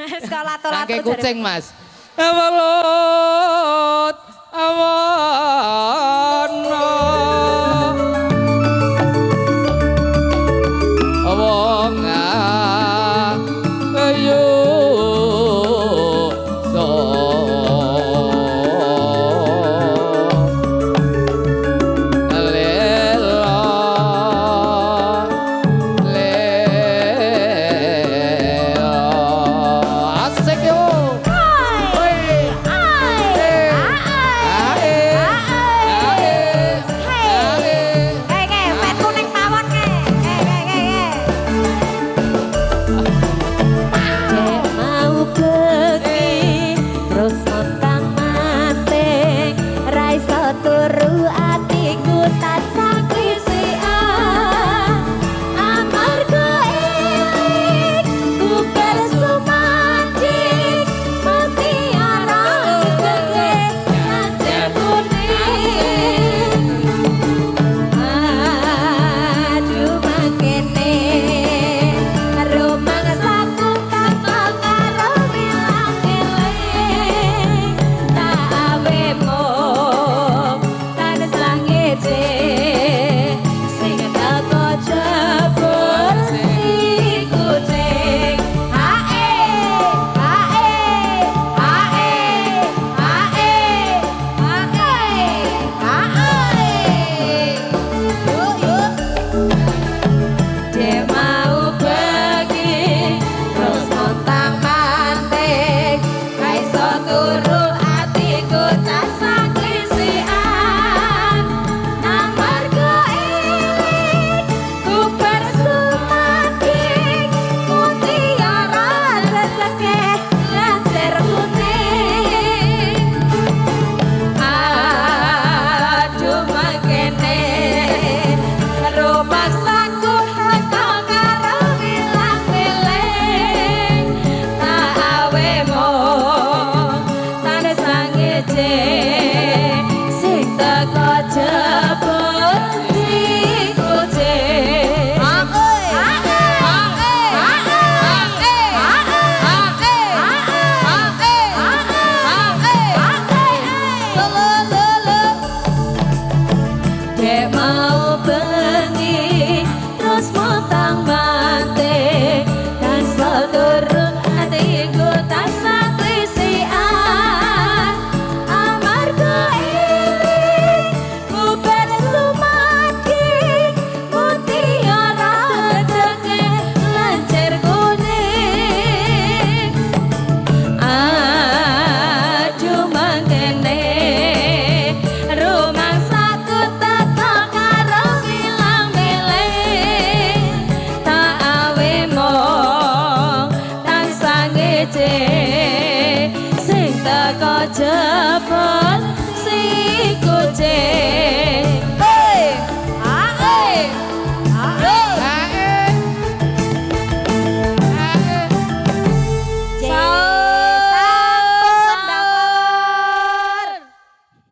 Sekolah lato-lato. Angke kucing, Mas. Welut awono. Wong ayu so lelo lelo asik yo. Ai, ai, ai, ai. Kayak kayak pet kuning tawon kayak. Kayak kayak kayak. Dek mau bengi terus montang manting ra iso turu atiku tansah klisikan amarga eling bubar sumanding mutiara gede kancil kuning. Aduh mangkene rumangsaku teko karo wilang-wiling tak awe mung tansah ngece sing teko jebul si kucing. Hae hae hae hae hae hae. Yuk yuk. Dek mau bengi terus montang manting ra iso turu atiku tansah klisikan amarga eling bubar sumanding mutiara teteke lancir kuning. Aduh mangkene rumangsaku teko karo wilang-wiling tak awe mung tansah ngece sing teko jebul si kucing. Hae hae hae hae hae hae hae. Lo lo lo lo. Dek mau bengi terus montang manting tansah turu atiku tansah klisikan amarga eling bubar sumanding mutiara teteke lancir kuning. Aduh mangkene rumangsaku teko karo wilang-wiling tak awe mung tansah ngece sing teko jebul.